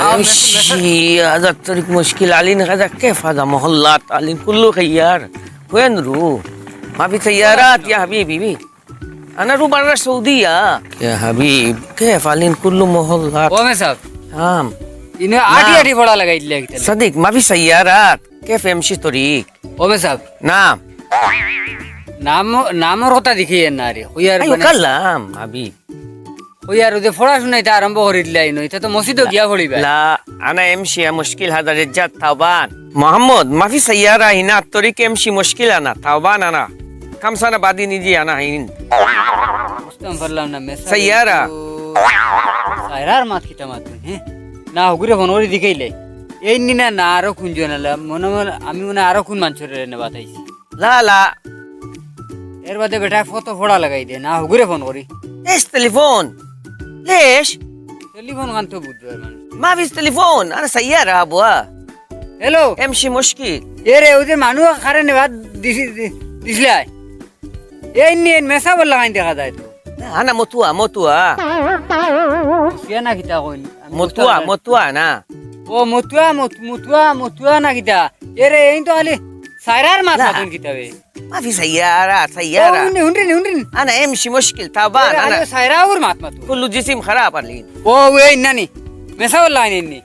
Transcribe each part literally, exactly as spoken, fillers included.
امشي هذا الطريق مشكل، علينا هذا كيف هذا محلات، علينا كله خيار. وين رو؟ ما في سيارات يا حبيبي. أنا رو برا السعودية. يا حبيب، كيف علينا كله محلات؟ ও মেসাব, নাম. ইনো আটি নাম। আটি ফড়া লাগাই দিলে একটা। صديق، ما في سيارات. كيف امشي طريق؟ ও মেসাব। নাম। নাম, নামর কথা দেখিয়ে না রে। কইয়ার أيوة، মানে, كلام حبيب. কইয়ার ওই যে পড়াশোনা এটা আরম্ভ করি দিলাই নয়, এটা তো মসজিদও গিয়া পড়িবা। لا، أنا امشي يا مشكل، هذا رجال تعبان. محمد، ما في سيارة هنا، الطريق امشي مشكل، أنا تعبان، أنا كم سنة بعدين يجي أنا هين. বুঝতাম পারলাম না, মেসাব। সাইয়ারা। তো সাইরার মাত কিতা মাত, হ্যাঁ? না, হগুরে ফোন করি দেখাইলে। এই নি না, না, আরো কোন জন আলা? মনে মনে আমি মনে আরো কোন মানষরে এনে বাতাইছি। لا، لا. এর বাদে বেটা ফটো ফোড়া লাগাই দে, না, হগুরে ফোন করি। ايش تليفون؟ ليش؟ টেলিফোন খান তো বুঝবে মানুষ। ما في تليفون، أنا سيارة أبوها. হ্যালো। امشي مشكل. এ রে, ওই যে মানুষ কারে নেবা দিছি, দি-, দিছিলাই। এই নিয়ে মেসাবর লাগাইন দেখা যায় তো। না, না, মতুয়া, মতুয়া। মতুয়া না কিতা কইন? আমি মতুয়া, বুঝতাম না। মতুয়া না। ও, মতুয়া, মত-, মতুয়া, মতুয়া না কিতা? এ রে, এই তো খালি সাইরার মাত না। মাতুন কিতা বে? ما في سيارة، ও, سيارة. হুনরি, হুনরি, হুনরি। أنا امشي مشكل، تعبان এ রে, أنا. খালি সাইরার মাত মাতুন। كل جسم خراب علينا. ও, ওই নানি। মেসাবর লাগাইন নি।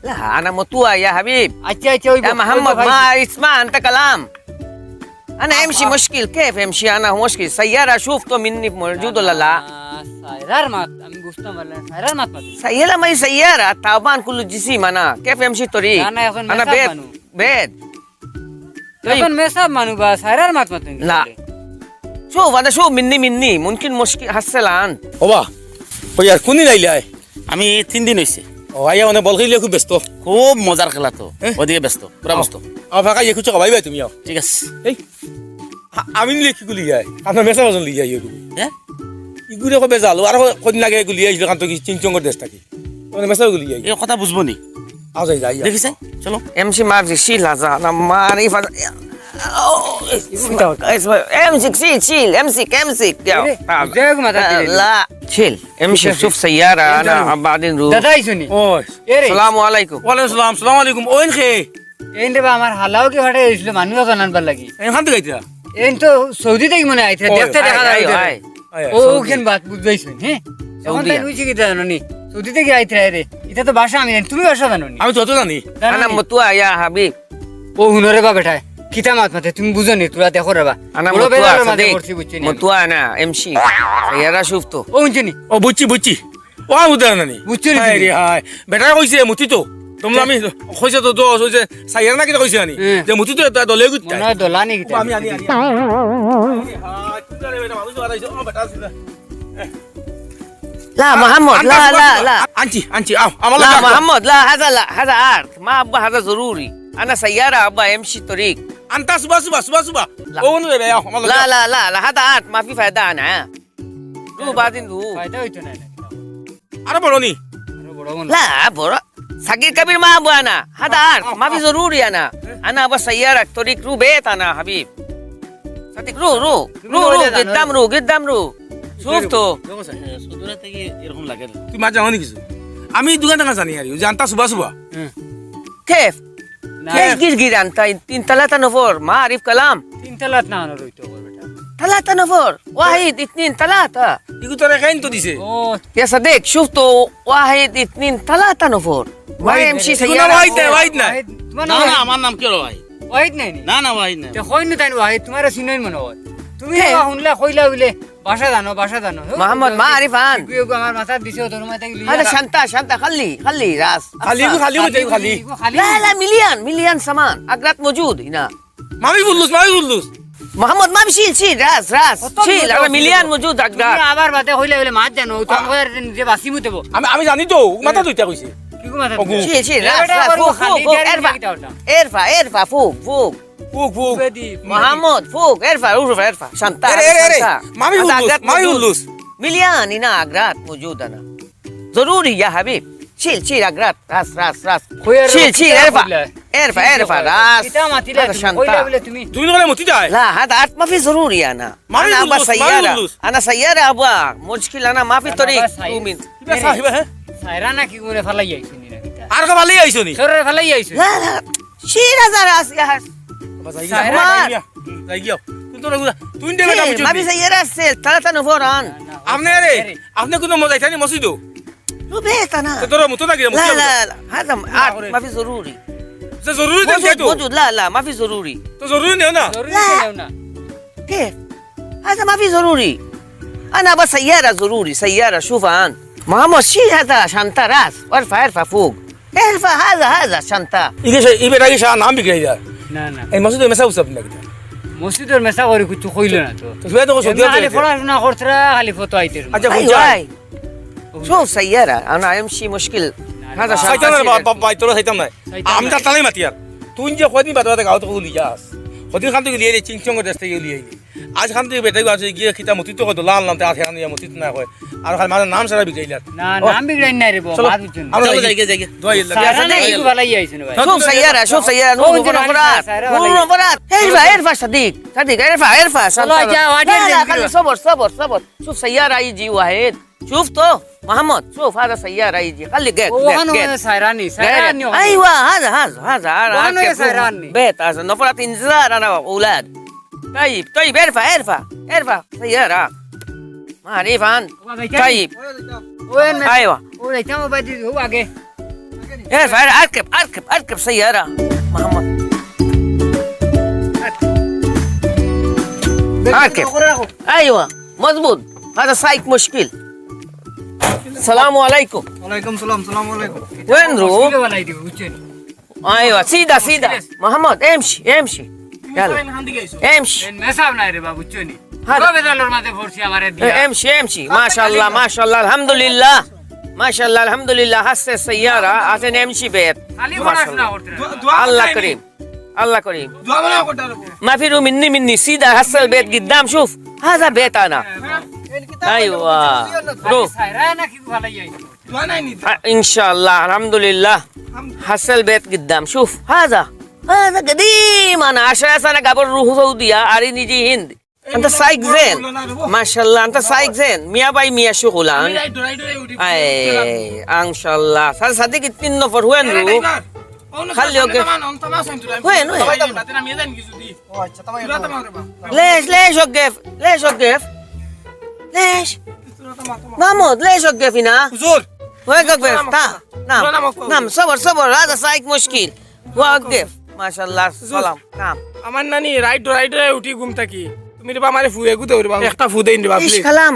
لا، أنا متوع يا حبيب. আচ্ছা, আচ্ছা, ওই يا محمد، ভাই। ما اسمع أنت كلام. أنا أمشي مشكل، كيف أمشي أنا مشكل؟ سيارة شفته مني موجود ولا لا؟ না, সাইরার মাত, আমি বুঝতাম পারলাম না, সাইরার মাত মাত। سيارة ما هي سيارة، تعبان كل جسم أنا. كيف أمشي طريق؟ না, না, এখন أنا মেসাব بيت، মানু। بيت. طيب. এখন মেসাব মানু বা সাইরার মাত মাত। لا. شوف، أنا شوف مني، مني. ممكن مشكل حصل عن. ওবা, কই আর কোনদিন আইলে আয়? আমি তিন দিন হইছে। ও, আইয়া মানে বল খেলিয়া খুব ব্যস্ত। খুব মজার খেলা তো। হ্যাঁ? ওদিকে ব্যস্ত, পুরা ব্যস্ত। আমার ফাঁকা ইয়ে কিছু খাবাই ভাই তুমি আও। ঠিক আছে। এই, আ-, আমি নিলে কি গুলি যায়? আপনার মেসা বাজন লিয়ে যাই ওগুলি। হ্যাঁ? ইগুরে কবে জালো? আর কদিন আগে গুলি আইছিল কান তো কি চিংচঙ্গর দেশ থাকি। মানে মেসা গুলি যাই। এই কথা বুঝবো নি? আও যাই, যাই, যাই। দেখিছেন? চলো। এমসি মাফি, শিল হাজা, না মারি ফাজা। এমসি, শিল, শিল, এমসি, এমসি। এরে, যাই হোক, মাথা দিলে। لا. شيل، امشي، شوف سيارة، أنا بعدين روح. দাদা আইছনি? ওই। এরে। السلام عليكم. ওয়ালাইকুম সালাম, সালাম আলাইকুম। ওইন খে? এইন রে বা, আমার হালাও কি ফাটাই হইছিল, মানুষ এখন আনবার লাগি। এইন খান থেকে আইতরা? এইন তো সৌদি থেকে মনে আইতরা, দেখতে দেখা যায়। ও, ওখান বাত বুঝবাইছইন, হ্যাঁ? এখন তাই নুইছি কিতা জানো নি? সৌদি থেকে আইতরা রে। এটা তো ভাষা আমি জানি, তুমি ভাষা জানো নি? আমি যত জানি। জানো নি? أنا متوع يا حبيب. ও হুনো রে বা বেটায়, কিতা মাত মাতে, তুমি বুঝো নি, তোরা দেখো রে বা। أنا متوع, صديق. বুঝছি, বুঝছি নি। متوع أنا، امشي. سيارة شفته. ও হুনছো নি? ও বুঝছি, বুঝছি। ও বুঝতে না নি? বুঝছো নি হায় তুমি? রে হায়। বেটায় কইছে, মুতি তো। তোমরা আমি কইছে তো দোষ, ওই যে সাইয়ার না কিতা কইছে আনি? হ্যাঁ। যে মুতি তো এটা দলে গুত্তা। মনে হয় দলা নি কিতা? আমি আনি, আনি। হায়, তুমি জানে বেটা, মানুষ বাড়াইছো, ও বেটা আছে না। لا، محمد، لا، لا، لا. আনছি, আনছি, আও, আমার لا، লগে আও। محمد، لا، هذا لا، هذا عرض. ما أبغى، هذا ضروري. أنا سيارة أبغى أمشي طريق. আনতা সুবা, সুবা, সুবা, সুবা। لا. ও, নো রে, আও, আমার লগে لا، আও। لا، لا، لا، هذا عرض، ما في فايدة أنا، ها. رو بعدين رو. ফায়দা হইতো না, না। আরো বড় নি? আরো বড় মনে হয়। لا، برا. صغير كبير ما أبغى أنا. هذا عرض، ما في ضروري أنا. أنا أبغى سيارة طريق رو بيت أنا حبيب. صديق رو، رو. رو، رو، قدام رو، قدام رو. شوف تو. হ্যাঁ, সুদূরে থেকে এরকম লাগে না। তুই মা জানো নি কিছু? আমি দোকান থেকে জানি আর, ওই যে আনতা সুবা সুবা। হুম। كيف؟ না। كيف গির গির আনতা? তিন তলা তা নফর, ما أعرف كلام. তিন তলাত না আনো রইতো বেটা। ثلاثة نفر، واحد، اثنين، ثلاثة. ইগু তোরে খাইন তো দিছে। ও। يا صديق، شوف تو، واحد، اثنين، ثلاثة نفر. ما يمشي سيارة. ওয়াহিদ নাই, ওয়াহিদ নাই। ওয়াহিদ, তোমার না, নাম না, ওয়াহিদ? আমার নাম কি হলো ভাই? ওয়াহিদ নাই নি? না, না, ওয়াহিদ নাই। তে কইন না তাইন ওয়াহিদ, তোমার চিনইন মনে হয়। তুমি না। বাবা হুনলা কইলা বলে, ভাষা জানো, ভাষা জানো। মোহাম্মদ মারিফ আন। ইগু, ইগু আমার মাথাত দিছে, তোর মাথায় লিয়া। আরে শান্তা, শান্তা, খালি, খালি, রাস। খালি, খালি, খালি। لا، لا، مليان، مليان سامان. أقراط موجود هنا. মাফি ফুল্লুস, মাফি ফুল্লুস। মোহাম্মদ মাফি শিল, শিল, রাস, রাস। কত শিল, বিপদ আমার হইছে মিলিয়ান গো। মজুদ তুমি আগ্রা। আবার বাদে হইলে হইলে মাত জানো, তো আ- আমার নিজে বাসি মুতেব। আমি, আমি জানি তো, মাথা হ্যাঁ। দুইটা কইছে। কি গো মাথা ওগো। দুইটা? শিল, শিল, এ রাস, বেটা, রাস, আবার ফুক, খালি ফুক, ফুক, গাড়ি এরফা। নিয়ে কিতা করতাম? এরফা, এরফা, ফুক, ফুক। ফুক, ফুক। মোহাম্মদ, ফুক, এরফা, উরফা, এরফা, শান্তা, এরে, এরে, এরে। শান্তা। মাফি আদা ফুল্লুস, আগ্রাত মাফি মজুদ। ফুল্লুস। মিলিয়ান, ইনা আগ্রাত মজুদ আনা। জরুরি ইয়া হাবিব। শিল, শিল, আগ্রাত, রাস, রাস, রাস। কই আর শিল, শিল, কিতা এরফা। কইলা? এরফা, শিল এরফা, কইলা? রাস। কিতা মাতিলা রাস তুমি? শান্তা। কইলা বলে তুমি? তুমি তো বলে মতি যায়। لا، هذا عرض ما في ضروري أنا. ما في أنا أبغى فلوس، ما في سيارة. فلوس. أنا سيارة أبغى. مشكل أنا ما في أنا طريق. أبغى ساي-، تو من- কিবা সাই, হ্যাঁ? সাইরা নাকি মনে ফালাই আইছে নি নাকি তা? আর কো ফালাই আইছো নি? সরে ফালাই আইছো। লা, লা, শির হাজার আছে, আর। বাবা, যাই গিয়া। সাইরা। আমার। যাই গিয়া। তুই তো না, তুই দেবে না, বুঝছো মাফি নি? সাইয়ারা আছে, তারা তানো ফরান। না, না, আপনি আরে, আরে। আপনি কোনো মজা এখানে মসজিদও? রুবে তা না। তো তোর মতো না গিয়া লা, মসজিদ লা, লা, হাজাম, না, আর করে। মাফি জরুরি। তো জরুরি দেন মজুদ, কে তো? মজুদ, লা, লা, মাফি জরুরি। তো জরুরি নেও না। জরুরি লা। তো নেও না। কে? هذا ما في ضروري. أنا أبغى سيارة ضروري، سيارة، شوف أنت. محمد، شيل هذا شنطة راس، وارفع، ارفع فوق. ارفع هذا، هذا شنطة. ইগে সে, ইবে রাগি শাহ নাম বিগড়াই দেয়। না, না। এই মসজিদর মেসা উসব না কিতা? মসজিদর মেসা করি কিচ্ছু কইল না তো। তো সবাই তো সৌদি এমনি আরব খালি যাইতে। পড়াশোনা করতরা, খালি ফটো আইতে। আচ্ছা, أيوة، বুঝাই। أي. شوف سيارة، أنا أمشي مشكل. না, هذا না, شنطة شيل. সাইতাম না, বা-, বা-, ভাই, তোরা সাইতাম না। সাইতাম আমি না। তার তালাই মাতিয়ার। তুই যে কদিন বাদ বাদে গাঁও তো লিয়া আস। কদিন খান থেকে লিয়ে চিংচং দেশ থেকে লিয়ে আইলি। আজ খান থেকে বেটাই আছে গিয়ে কিতা মতিত কত লাল নাম তে আছে খান ইয়া মতিত না হয়। আর খালি মানে নাম সারা বিগাইলার। না, ও। নাম বিগড়াই নাই রে বাবা, চলো, মার পিছনে। আমরা চলো, যাই। যাই গিয়া, যাই গিয়া। দোয়া ইল্লা। সারা নাই, দোয়া ইল্লা। একটু ভালাই আইছে না ভাই। شوف سيارة، شوف سيارة، نور, سيارة, نور, سيارة, نور, نور, نور. ارفع، ارفع، ارفع، صديق، صديق، ارفع، ارفع، চলো, شنطة. যাও, আগে لا، لا، যাই। خلي، صبر، صبر، صبر. شوف سيارة يجي واحد. شوف تو، محمد، شوف هذا سيارة يجي. خلي قاعد، قاعد، ওখানে قاعد. ওখানে সাইরানি, সাইরানি ওখানে। أيوة، هذا، هذا، هذا، هذا. ওখানে সাইরানি। بيت، هذا نفرة انتظار أنا وأولاد. طيب، طيب، ارفع، ارفع، ارفع سيارة. ما عرف عن. ওবা যাইতাম। طيب. ওই না। أيوة. ও যাইতাম, ও বাদ দিয়ে, ও আগে। ارفع، ارفع، أركب، أركب، أركب سيارة. محمد. أركب. أيوة. مضبوط. هذا سايق مشكل. السلام عليكم. ওয়ালাইকুম সালাম, সালাম আলাইকুম। وين رو؟ মুশকিলে বানাই দিব, বুঝছেন? أيوة، سيدة، سيدة. محمد، امشي، امشي. يلا. امشي. এই মেসাব নাই রে বাবু, বুঝছো নি? هذا. পুরো বেজালের মাঝে পড়ছি আমারে দিয়া। امشي، امشي. ما شاء الله، ما شاء الله، الحمد لله. ما شاء الله، الحمد لله. هسه السيارة، عشان امشي بيت. খালি ما شاء পড়াশোনা الله. করতে না। الله كريم. الله كريم. ما في رو مني، مني. سيدة هسه البيت قدام، شوف. هذا بيت أنا. أيوة. رو. সাইরা নাকি ভালাই আইছে? إن شاء الله، الحمد لله. هسه البيت قدام، شوف. هذا. هذا قديم، أنا عشرة سنة قبل روح سعودية، أري نجي هند. أنت سايق زين. ما شاء الله، أنت سايق زين. مية باي مية شغل، ها؟ أي، إن شاء الله. هذا صديق اتنين نفر، وين رو؟ خلي يوقف. وين، وين؟ ও আচ্ছা, তামাম। ليش، ليش وقف؟ ليش وقف؟ ليش؟ محمود، ليش وقف هنا؟ হুজুর। وين وقف؟ تعال، نعم. نعم، صبر، صبر، هذا سايق مشكل. وقف. ما شاء الله، سلام. نعم. আমার নানি রাইট রাইট উঠি ঘুম থাকি। তুমি রে বা আমারে ফুয়েগু দেও রে বা। একটা ফু দেইন রে বা, إيش please. كلام؟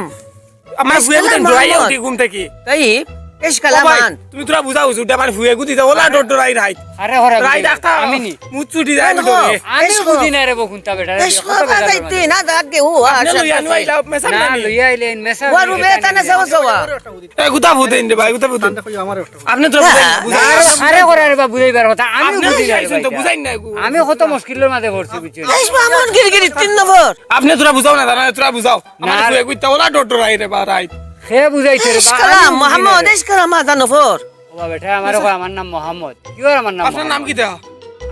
আমার ফুয়েগু দেইন, রাইট উঠি ঘুম থাকি। طيب، إيش كلام أنت؟ তুমি তোরা বুঝাও, হুজুর, আমার ফুয়েগু দিতে ওলা ডর ডরাই রাইট। আরে হরে রাইট বুঝি। একটা আমি নি। মুচ্ছুটি যায় আমি তো। আমি বুঝি না রে বকুন্তা বেটা। إيش كلام أنت؟ هذا هو، আপনি লইয়া আনবা, ইলা মেসাব না, নানি। লইয়া আইলে মেসাব। ওয়ারু বেতানে সব সবা। এ, গুতা ফুদেন রে ভাই, গুতা ফুদেন। আপনি তো বুঝেন না, বুঝেন না। আরে করে রে বা বুঝাইবার কথা, আমি আপনি বুঝি না রে আইছেন তো, ভাই। বুঝেন না এগু। আমি কত মুশকিলের মাঝে পড়ছি, বুঝছেন? إيش محمود قرقري তিন নম্বর। আপনি তোরা বুঝাও না, দাঁড়া, তোরা বুঝাও। আমার না। ফুয়ে গুইতা ওলা ডর ডরাই রে বা, রাইট। হে বুঝাইছে রে বা, إيش كلام আমি বুঝি না محمود, রে। إيش كلام هذا نفر? ও বাবা, বেটা, আমার কয়, আমার নাম মোহাম্মদ। কি ওর আমার নাম আপনার নাম মোহাম্মদ? কিতা?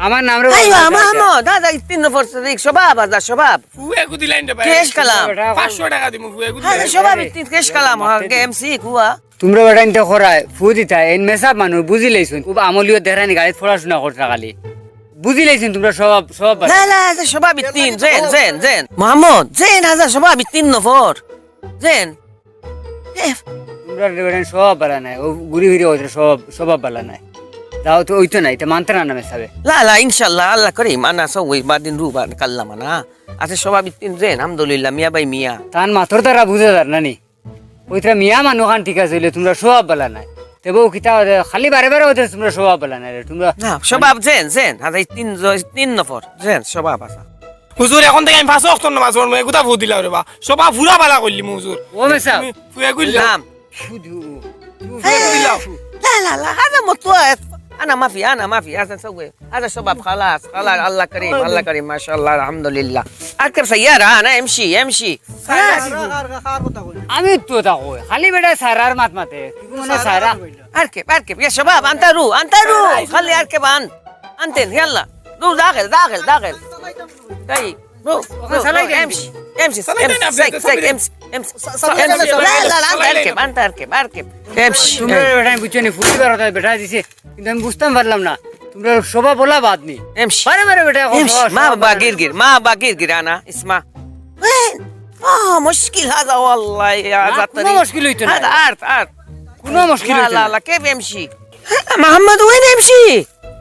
আমার নাম রে أيوة, বাবা, محمود, هذا তিন নম্বর صديق، شباب، هذا شباب. ফুয়ে গুদি লাইন রে ভাই। إيش كلام؟ বেটা, পাঁচশো টাকা দিমু ফুয়ে গুদি هذا লাইন। شباب, إيش كلام؟ ها، إمسك هو. তোমরা বেটা ইনতে করায়, ফু দিতা, এইন মেসাব মানুষ, বুঝি লাইছুন। খুব আমলিও দেরানি গাড়িত পড়াশোনা করতা খালি। বুঝি লাইছুন তোমরা স্বভাব, স্বভাব বালা। لا، لا، هذا شباب اتنين، زين، زين، زين. محمد، زين، هذا شباب اتنين نفر. زين. كيف؟ তোমরা বেটা স্বভাব বালা নাই, ও ঘুরি ফিরি ওদের স্বভাব, স্বভাব বালা নাই। তাও তো ওই তো নাই, এটা মানতে না নামে সাবে। لا، لا، إن شاء الله، الله كريم، أنا أسوي بعدين روبا نكلم أنا. আছে স্বভাব اتنين زين، الحمد لله, মিয়া ভাই মিয়া। তান মাতর দ্বারা বুঝা যার না নি? ওইটা মিয়া মানু খান ঠিক আছে, হইলে তোমরা স্বভাব বালা নাই। তে বউ কিতা ওদের খালি বারে বারে ওদের তোমরা স্বভাব বালা নাই রে, তোমরা না, شباب زين، زين. هذا اتنين ز-، اتنين نفر. زين، شباب هذا. হুজুর, এখন থেকে আমি পাঁচ ওয়াক্ত নামাজ পড়মু, এগুতা ফু দিলাও রে বা। স্বভাব পুরা বালা করলিমু হুজুর। ও মেসাব। তুমি ফুয়ে গুইল। نعم. শুধু। ফুয়ে গুইল। لا، لا، لا، هذا مطلوب. أنا ما في، أنا ما في، هذا نسوي. هذا شباب، خلاص، خلاص، الله كريم، الله كريم، ما شاء الله، الحمد لله. أركب سيارة، أنا أمشي، أمشي. خلاص. আমি তো তা কই, খালি বেটা সারার মাত মাতে। কি মানে সারা? أركب، أركب، يا شباب، أنت رو، أنت رو. خلي أركب أنت. أنت، يلا. رو داخل، داخل، داخل. طيب، رو، رو، رو، امشي، امشي، امشي، سيك، سيك، امشي، امشي. لا، لا، لا، أنت أركب، أنت أركب، أركب. امشي. তোমরা বেটা আমি বুঝছি না, ফুটি বেরোতে বেটা দিছে। কিন্তু আমি বুঝতাম পারলাম না, তুমরা সবা বলা বাদ নি। এমসি। বারে বারে বেটা, এখন এমসি, সবা, মা সবা বাবা বলা। গির গির, মা বাবা গির গির, আনা, ইসমা। এ, আ, মুশকিল হাজা, ওয়াল্লাহি, না, হাজা কোনো তরি। মুশকিল অইতো না। হাজা, আর্থ, আর্থ। কোনো মুশকিল লা, অইতো লা, না। লা, কে এমসি? হ্যাঁ, মোহাম্মদ ওয়েন এমসি।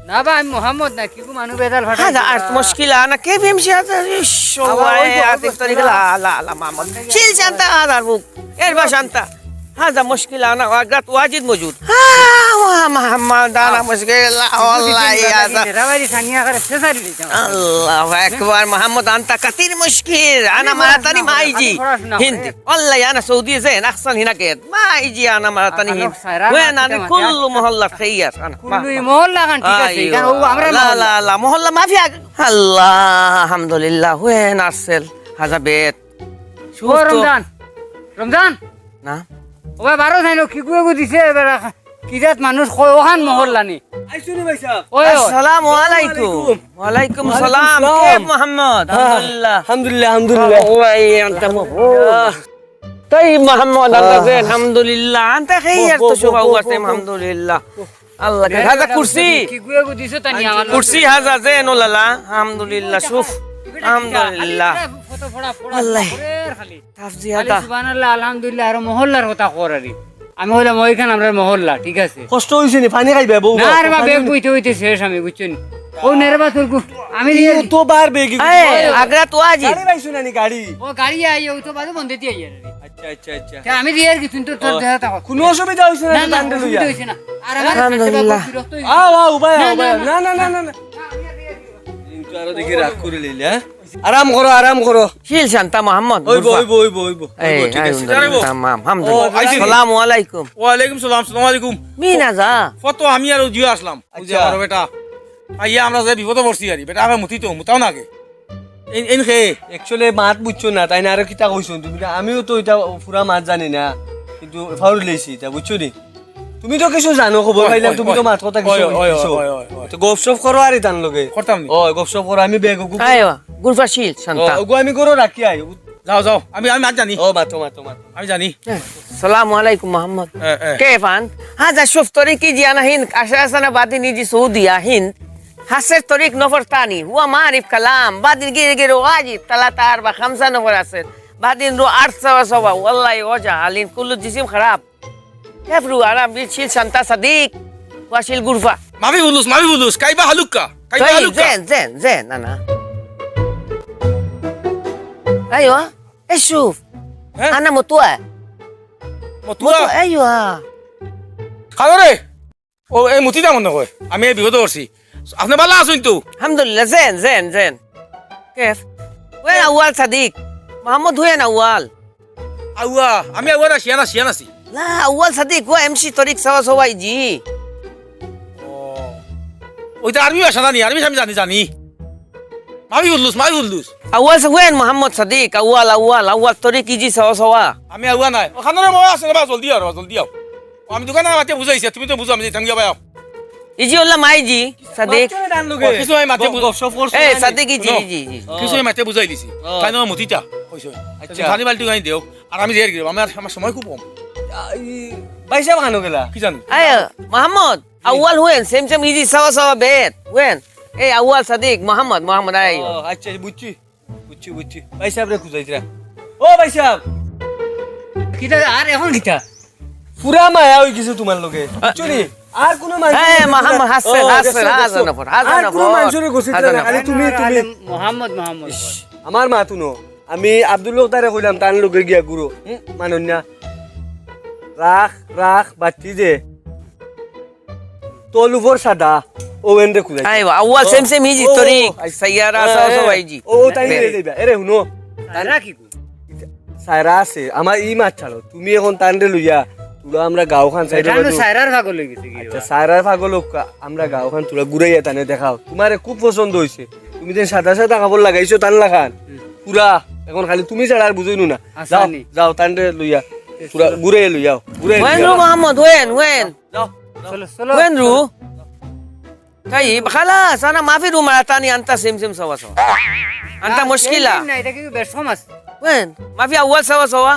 না বা, আমি মোহাম্মদ না, কিগু মানু বেজাল ফাটাই হাজা, দিবা। আর্থ মুশকিল, আনা, কে এমসি, হাজা, ইশ, বাবা, ওই ওয়াল্লাহি, তো, ওই আতিক তো, তরি, লা, লা, লা, মোহাম্মদ। শিল শান্তা, হাজা, বুক। এর বা শান্তা। হাজা মুশকিল আনা ওয়াগরাত ওয়াজিদ মজুদ। হ্যাঁ, ওয়া মোহাম্মদ আনা মুশকিল, আল্লাহ, আল্লাহ, ইয়া আল্লাহ। রাবারি সানিয়া করে ফেসারি দিতাম। আল্লাহু আকবার, মোহাম্মদ আনতা কাতির মুশকিল। আনা মারাতানি মাইজি। হিন্দি। আল্লাহ, আনা সৌদি যে নাকসান হিনা কে। মাইজি আনা মারাতানি হিন। ওয়ে না, আমি কুল্লু মহল্লা খেয়ে আস, আনা। কুল্লু মহল্লা খান ঠিক আছে, আইয়ো। এখানে ও আমরা লা, মহল্লা। লা, লা, মহল্লা মাফিয়া। আল্লাহ, আলহামদুলিল্লাহ, ওয়ে নাসেল। হাজা বেত। ও সুস্থ। রমজান, রমজান। না। ও ভাই, বারো যাইন, কিগু এগু দিছে, এবার কি জাত মানুষ কয়, ওখান মহল্লা নি। আইসুনি ভাই সাহেব। ওই, ওই। আসসালামু আলাইকুম। ওয়ালাইকুম ওয়ালাইকুম সালাম। সালাম। কে মোহাম্মদ? হ্যাঁ, আলহামদুলিল্লাহ। আলহামদুলিল্লাহ, আলহামদুলিল্লাহ। ও ভাই, আনতা মো-, আহ, তাই মোহাম্মদ, আনতা আহ। যে, আলহামদুলিল্লাহ। আনতা খেয়ে আর তো বো, বো, সবাই বো, আছে, বো, বো। আলহামদুলিল্লাহ। আল্লাহ, এ, হাজা এটা কুরসি। কি গুয়ে গু দিছো তা নিয়া আমার কুরসি লগে। হাজা যে নলালা, আলহামদুলিল্লাহ, শুফ, এটা কিতা? আলহামদুলিল্লাহ। খালি এটা ফটো ফড়া, ফড়া, আল্লাহ। ফড়ের খালি। তাফ খালি জিয়াদা। সুবহানাল্লাহ, আলহামদুলিল্লাহ, আর মহল্লার কথা কর আরি। আমি কইলাম, ওইখান আমরার মহল্লা, ঠিক আছে। কষ্ট অইছে নি? পানি খাইবে, বউ? না রে বা, পানি বেগ অইছে। বইতে বইতে শেষ আমি, বুঝছো নি? ও নে রে বা, তোর গু-, আমি কি দিয়ে অত বার বেগি? এই, আগ্রা তো আজি। গাড়ি পাইছো না নি, গাড়ি? ও গাড়ি আই, ও তো বাদে বন্ধে দিয়ে আই আর। আচ্ছা, আচ্ছা, আচ্ছা। তা আমি দিয়ে আর কি, তুই তো তোর ও, দেহা থাকো। কোনো অসুবিধা হইছে না না, তো না, দান্ডে অসুবিধা লইয়া? হইছে না। আর আমার আলহামদুলিল্লাহ। সাথে বকবি রক্ত হইছে। আও, আও, উবাই আও, না, উবাই আও। না, না, না, না, না। না, আমি আর দিয়ে আর দিব। কিন্তু আরো দেখি রাগ করে লইলে, হ্যাঁ? আরাম করো, আরাম করো। শিল শান্তা মোহাম্মদ, ওইবো, গুরফা। ওইবো, ওইবো, ওইবো। এই, ওইবো, ঠিক আছে। আলহামদুলিল্লাহ, তামম, আলহামদুলিল্লাহ। ও, আইছি। আসসালামু আলাইকুম। ওয়ালাইকুম সালাম, আসসালামু আলাইকুম। মিনা যা। ফটো আমি আর ওই জিও আসলাম। ওই যে আচ্ছা। আমার বেটা। আইয়া আমরা যে বিপদে পড়ছি আরি। বেটা, আমরা মুতি তো, মুতাও না আগে। এন, এন খে। Actually, মাত বুঝছো না, তাই না? আরো কিতা কইছো তুমি? আমিও তো ইটা পুরা মাত জানি না, কিন্তু ফাউরি লইছি ইটা, বুঝছো নি? তুমি তো কিছু জানো, খবর অয়, পাইলাম, অয়, তুমি তো অয়। মাত কথা কিছু অয়, অয়, কইছো। অয়, অয়, অয়। তো গপসপ করো আরি তান লগে। করতাম নি। অয়, গপসপ করো, আমি বেগ গু-, আয়, গুরফা শিল শান্তা। ও, ওগু আমি করো রাখি আই। যাও, যাও, আমি, আমি মাত জানি। ও, মাতো, মাতো, মাতো। আমি জানি। সালামু আলাইকুম মোহাম্মদ। এ, এ। কেফ আন্ত? হাজা শুফ তরিকি জিয়ানা হিন, আশা আসানা বাদিন ইজি সৌদিয়া হিন। হাসের তরিক নফর তানি, হুয়া মারিফ কালাম, বাদিন গিরে গিরে ওয়াজি, তালা তার বা খামসা নফর আছে, বাদিন রু আট সাওয়া সবা, ওয়াল্লাহি ওজা হালিন, কুল্লু জিসিম খারাপ। কেফ রু আরাম বিল শিল শান্তা সাদিক, ওয়া শিল গুরফা। মাফি ফুলুস, মাফি ফুলুস, কাইবা হালুক্কা, কাইবা তাই, হালুক্কা। জেন, জেন, জেন, না, না। আইও, এ শুফ। হ্যাঁ? আনা মতুয়া। মতুয়া? মতুয়া, আইও। খালো রে। ও, এই মুতিটা মনে কয়, আমি এই বিপদে পড়ছি। আপনি ভালা আছইন তো? আলহামদুলিল্লাহ, জেন, জেন, জেন। কেফ? হুয়েন আউয়াল সাদিক? মোহাম্মদ হুয়েন আউয়াল? আউয়া, আমি আউয়া না, শিয়ান আছি, শিয়ান আছি। না, আউয়াল সাদিক, ও এমসি তরিক সাওয়া সওয়াই জি। ও, ওইটা আরবি ভাষা জানি, আরবি আমি জানি, জানি। মাফি ফুলুস, মাফি ফুলুস। আউয়াল সা-, হুয়েন মোহাম্মদ সাদিক, আউয়াল, আউয়াল, আউয়াল তরিক ইজি সাওয়া সওয়া। আমি আউয়া নাই। ও খানোরে মজা আছে রে বা, জলদি আও, জলদি আও। ও, আমি দোকানে মাতে বুঝাইছি, তুমি তো বুঝো, আমি যাইতাম গিয়া বায়াও। ইজি ওল্লা মাই জি, সাদিক। মাতছে না তার লগে। কিছু আমি মাতে বুঝ-, গপ-, গপসপ করছে এ, না নি? সাদিক ইজি, হুনো, ইজি, ইজি। কিছু আমি মাতে বুঝাই দিছি। ও। তাই না, মুতিটা, কইছো। আচ্ছা। পানি বালতি আনি দেও। আর আমি যাই গিয়া, আমার, আমার সময় খুব কম। আ, ই, ভাই সাহেব খানো গেলা? কি জানি? আয়, মোহাম্মদ, আউয়াল হুয়েন, সেম সেম ইজি সাওয়া সওয়া বেত, হুয়েন। এই আউয়াল সাদিক, মোহাম্মদ, মোহাম্মদ আয়। ও, আচ্ছা, বুঝছি। বুঝছি, বুঝছি। ভাই সাহেবরে খুঁজাইতরা। ও ভাই সাহেব! কিতা, আর এখন কিতা? পুরা মায়া অই গেছে তোমার লগে। বুঝছো নি? আর কোনো মানুষ হ্যাঁ, মোহাম্মদ হাসান, ও, হাসান, দেখছো, হাসান দেখছো? নফর, হাসান আর কোনো নফর। মানুষরে গছিতরা না, হাসান খালি নফর। তুমি, তুমি। আরে মোহাম্মদ, মোহাম্মদ। ইশ, আমার মাত হুনো। আমি আব্দুল লোকদারে কইলাম, তান লগে গিয়া ঘুরো। হুম, মানইন না। রাখ, রাখ, বাচ্চি যে। তল উপর সাদা, ওয়েন রে খুঁজাই। আইবা, আউয়াল ও, সেম সেম ইজি, ও, তরিক, ও, আচ্ছা। সাইয়ারা, হ্যাঁ, সব, হ্যাঁ। সব ইজি। ও, ও, তাই বে- নিয়ে যাইবা। এরে, হুনো। সাইরা কি কো? সাইরা আছে, আমার ই মাত ছাড়ো। তুমি এখন তানরে লইয়া, তুলা আমরা গাঁওখান সাইডে এটা বাজু। সাইরার পাগল অই গেছে কি আচ্ছা, বা? সাইরার পাগল হোক, আমরা গাঁওখান তুলা ঘুরাইয়া তানে দেখাও। তোমারে খুব পছন্দ হইছে। তুমি যে সাদা সাদা কাপড় লাগাইছো তান লাখান। হুম। পুরা, এখন খালি তুমি ছাড়া আর বুঝইনু না। আচ্ছা, যাও, নি। যাও, তানরে লইয়া। এ, পুরা চলো। ঘুরাইয়া লইয়াও। ঘুরাইয়া ওয়েন লইয়াও। রু মোহাম্মদ, ওয়েন, ওয়েন। যাও, যাও। চলো, চলো। ওয়েন রু? তাই, খালাস, আনা মাফি রু মারাতানি আনতা সেম সেম সওয়া সওয়া। আনতা না, মুশকিলা। সেম সেম না, এটা কি বেশ কম আছে? ওয়েন, মাফি আউয়াল সওয়া সওয়া।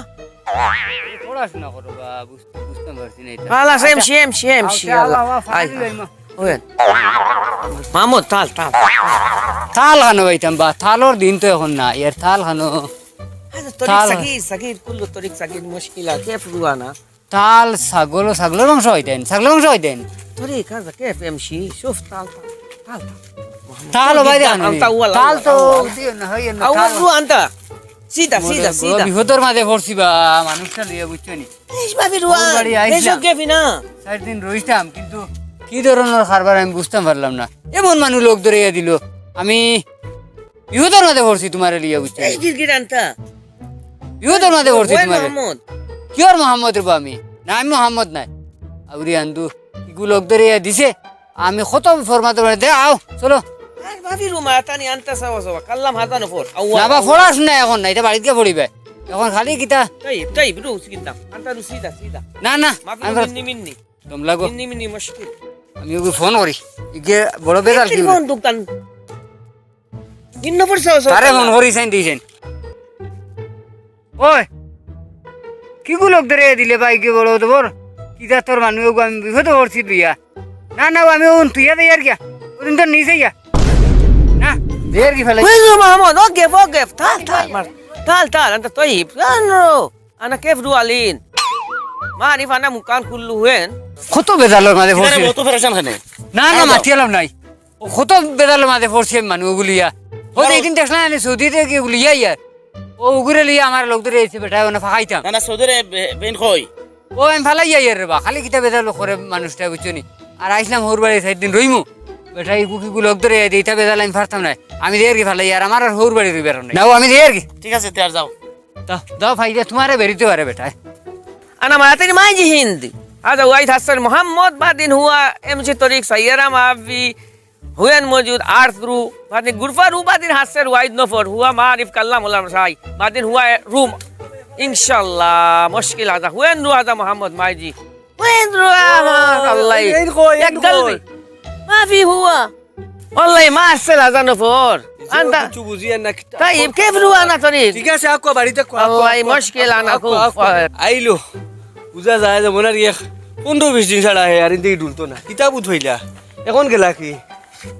পড়াশোনা করো বা, বুঝতে, বুঝতে পারছি না এটা। খালাস, এম আচ্ছা। সি, এম সি, এম সি, আচ্ছা, আল্লাহ। আল্লাহ, আয়। ফাইল লইমা। ওয়েন। মাহমুদ, তাল, তাল। তাল খানো পাইতাম বা, তালর দিন তো এখন না, এর তাল খানো। আচ্ছা, তরিক তাল। সাগির, সাগির, কুল্লু তরিক সাগির, মুশকিল আছে, ফুয়া না। তাল, ছাগল, ছাগলর মাংস খাইতেন, ছাগলর মাংস খাইতেন। তরিক, আচ্ছা, কে এফ এম সি, সুফ, তাল, তাল, তাল, তাল। তাল ও ভাই দেখেন, আনতা ওয়ালা, তাল তো ওয়ালা, ওয়ালা। দিও না, হয় না, আউ তাল। আনতা। সিধা, সিধা, সিধা। বিপদর মাঝে পড়ছি বা, মানুষটা লইয়া বুঝছো নি? এই ভাবি রুয়ান, ওর বাড়ি আইছিলাম। এসব কেফি না। চার দিন রইতাম, কিন্তু কি ধরনের কারবার আমি বুঝতাম পারলাম না। এমন মানুষ লোক ধরিয়া দিল, আমি বিপদর মাঝে পড়ছি তোমারে লইয়া, বুঝছো? এই গিরগির আনতা। বিপদর মাঝে পড়ছি ওই তোমারে। মোহাম্মদ। কিওর মোহাম্মদ রে বা আমি? না, আমি মোহাম্মদ নাই। আউরি আন্দু, ইগু লোক ধরিয়া দিছে। আমি কত ফরমাতে পারি, দে আও, চলো। আর ভাবি রুমা, তানি আনতা সাওয়া সাওয়া, কাল্লাম হাতা নফর। আউয়া, না বা, আউয়া। পড়াশোনা এখন না, এটা বাড়িত গিয়া পড়িবে। এখন খালি কিতা? তাই, তাই, ব্রো, সিধা। আনতা রু সিধা, সিধা। না, না, মাফি আমি মিন্নি, মিন্নি। দম লাগো। মিন্নি, মিন্নি, মুশকিল। আমি ওকে ফোন করি। ইগে বড় বেজাল কি কি? ফোন দোকান। দিন নম্বর সাওয়া সাওয়া। তারে ফোন করি, সাইন দিছেন। ওই, কিগু লোক ধরে দিলে ভাই, কি বড় তোর? কি জাতর মানুষ গো, আমি বিপদে পড়ছি লইয়া। না, না, আমি ওন তুইয়া দেই আর গিয়া। ওদিন তো নিচে গিয়া। না, দে আর কি ফেলাই। ওই যে মোহাম্মদ, ও গেফ, ও গেফ। তাল, তাল, মার। তাল, তাল, আনতা তৈব। জানো, আনা কেফ রুয়ালিন। মারি ফানা মুকান খুললু হেন। কত বেজালর মাঝে পড়ছি। কত পেরেশান খানে? না, না, মাতিয়ালাম নাই। ও কত বেজালর মাঝে পড়ছি আমি মানুষ ওগুলিয়া। ও যে একদিন দেখলাম আমি সৌদিতে কি ওগুলিয়া ইয়ার। ও উগুরে লিয়া আমার লোক ধরে এসে বেটা, ওনে ফাঁকাইতাম। না, না, সৌদিরে বে-, বেন কই? ও আমি ফালাই ইয়ার রে বা, খালি কিতা বেজাল করে মানুষটা, বুঝছো নি? আর আইসলাম হৌর বাড়ি চার দিন রইমু। বেটা, ইগু কিগু লোক ধরে এসে ইতা বেজাল আমি পারতাম না। আমি দের কি ফালাই ইয়ার, আমার আর হৌর বাড়ি রইবার নাই। না, ও আমি দের কি? ঠিক আছে, তে আর যাও। দাও, দাও, ফাইদা তোমারে বেরিতে পারে বেটা। আনা মায়াতিনি মাইজি হিন্দ। আজ ওয়াইদ হাসান মোহাম্মদ বাদিন হুয়া এমসি তরিক সাইয়ারা মাফি হুয়েন মজুদ আর্থ রু বাদিন গুরফা রু বাদিন হাসের ওয়াইদ নফর হুয়া মারিফ কাল্লাম ওলাম সাই বাদিন হুয়া রুম। ইনশাআল্লাহ মুশকিল হাজা হুয়েন রু হাজা মোহাম্মদ মাইজি। হুয়েন রু আমার আল্লাহ। এই কই, এই এক কই? গলবি। মাফি হুয়া। আল্লাহ মাসেল হাজা নফর। আন্দা। কিছু বুঝি আর না কিতা। তাই কেফ রু আনা তরিক। ঠিক আছে, আকো বাড়িতে আকো, আকো, আল্লাহ আকো, মুশকিল আনা আকো, খুব। আকো। আইলো। বুঝা যায় যে মনে হয় এক পনেরো বিশ দিন ছাড়া হে আর ইন্দি ডুলতো না। কিতা বুঝ হইলা? এখন গেলা কি?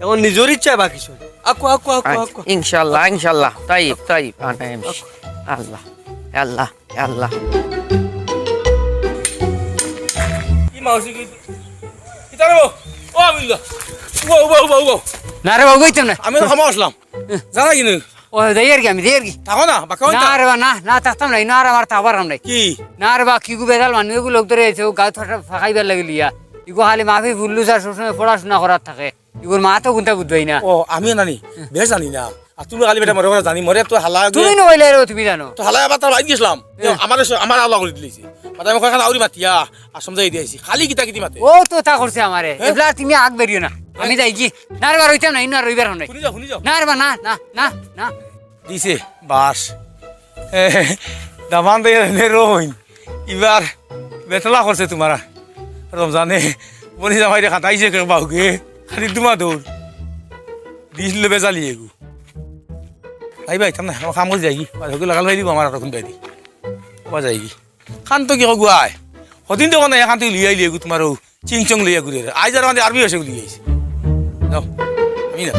এখন নিজর ইচ্ছায় বাকি সব। আকো, আকো, আকো, আচ্ছা, আকো। ইনশাআল্লাহ, ইনশাআল্লাহ। তাইব, তাইব। আনা এমসি। আল্লাহ, আল্লাহ, আল্লাহ। কি মাউসি কি? কিতা রে? ও আবিল্লা। উবা, উবা, উবা, উবা। না রে বাবু, কইতাম না। আমি তো ক্ষমা আসলাম। জানা কি না? ও, যাই আর কি, আমি যাই আর কি। থাকো না, বাকি না রে বা, না, না, থাকতাম নাই, না রে, আমার থাকবার কাম নাই। কি? না রে বা, কিগু বেজাল মানুষ, এগু লোক ধরে আছে, ও গাছ ফাটা ফাঁকাইবার লাগি লিয়া। ইগু খালি মাফি ফুল্লু স্যার সবসময় পড়াশোনা করার থাকে। ইগুর মা তো কোনটা বুঝবাই না। ও, আমিও জানি, বেশ জানি না। আর তুমি খালি বেটা মরে মরে জানি, মরে তো হালা তুমি না কইলে রে, তুমি জানো। তো হালা আবার তার বাইক গেছিলাম। হ্যাঁ। আমার, আমার আল্লাহ করে দিলিছি। মাথা আমি কয়খান আউরি মাতিয়া, আর সমঝাই দিয়েছি। খালি কিতা কিতি মাতে। ও তো তা করছে আমারে। হ্যাঁ? এবলা তুমি আগ বেরিও না। আমি যাই কি? না রে বা, রইতাম না, ইনো আর রইবার নাই। শুনি যাও, শুনি যাও। না রে বা, না, না, না, না। দিছে, বাস। এ, দামান দে রে রইন। ইবার বেতলা করছে তোমার। রমজানে বনি জামাইরে খাতাইছে কে বাউকে। খালি দুমা দৌড়। দিছিল বেজালি এগু। ভাই ভাই, থাম না, আমার কাম করে যাই কি? বাস, ওকে লাগাল ভাই দিব আমার আর তখন ভাই দি। ওবা যাই কি? খান তো কি হগুয়ায়? হদিন তো কোনো এখান থেকে লিয়াই লিয়াগু তোমার ও চিংচং লইয়া ঘুরে। আইজ আর আমাদের আরবি ভাষা লিয়াইছে। যাও, আমি না।